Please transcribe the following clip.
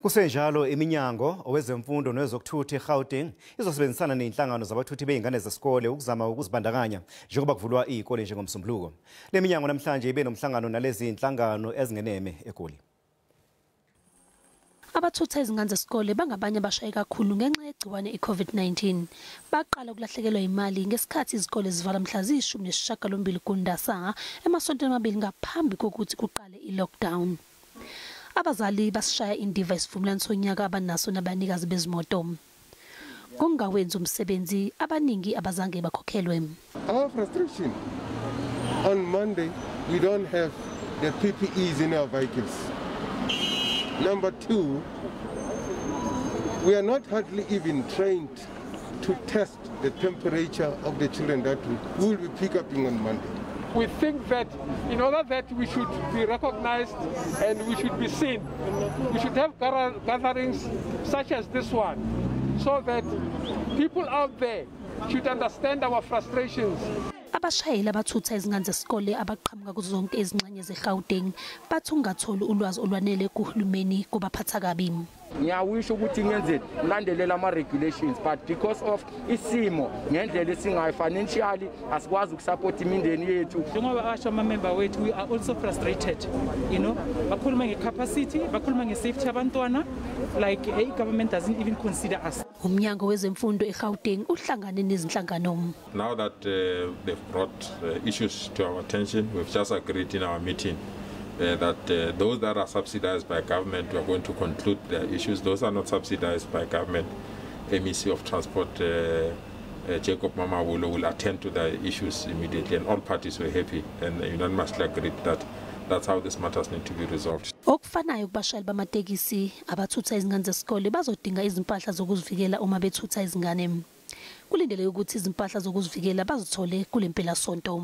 Kusenjalo, iminyango owezemfundo nezokuthutha eGauteng izosebenzisana nezinhlangano zabathuthi bezingane zesikole ukuzama ukuzibandakanya njengoba kuvulwa izikole njengoMsombuluko. Le minyango namhlanje ibe nomhlangano nalezi inhlangano ezingeneme eGoli. Abathutha izingane zesikole bangabanye abashaye kakhulu ngenxa yegciwane i-COVID-19. Baqala ukulahlekelwa imali ngesikhathi izikole zivala mhla ziyi-18 kuNdasa, emasontweni amabili ngaphambi kokuthi kuqale i-lockdown. Abazali basishaya indiva isivumelwano sonyaka abanaso nabanikazi bezimoto. Ngokungawenzi umsebenzi, abaningi abazange bakhokhelwe. Our frustration on Monday, we don't have the PPEs in our vehicles. Number two, we are not hardly even trained to test the temperature of the children that we will be picking up on Monday. We think that in order that we should be recognized and we should be seen, we should have gatherings such as this one, so that people out there should understand our frustrations. Abashayeli abathutha izingane zesikole abaqhamuka kuzo zonke izingxenye zeGauteng bathi ungatholi ulwazi olwanele kuhulumeni kubaphatha kabi. Ngiyawisho ukuthi ngenzeni, ngilandelela ama-regulations, but because of isimo ngendlela esingayo financially, asikwazi ukusupport imindeni yethu. Njengoba asho ama-member wethu, we are also frustrated. Bakhuluma nge-capacity, bakhuluma nge-safety yabantwana, like i-government doesn't even consider us. Umnyango wezemfundo eGauteng uhlangane nezinhlangano. Now that they've brought issues to our attention, we've just agreed in our meeting that those that are subsidized by government, we are going to conclude their issues. Those are not subsidized by government, MEC of Transport Jacob Mamabolo will attend to the issues immediately, and all parties were happy and unanimously agreed that that's how these matters need to be resolved. Okufanayo kubashayeli bamatekisi abathutha izingane zesikole, bazodinga izimpahla zokuzivikela uma bethutha izingane. Kulindeleke ukuthi izimpahla zokuzivikela bazithole kule mpelasonto.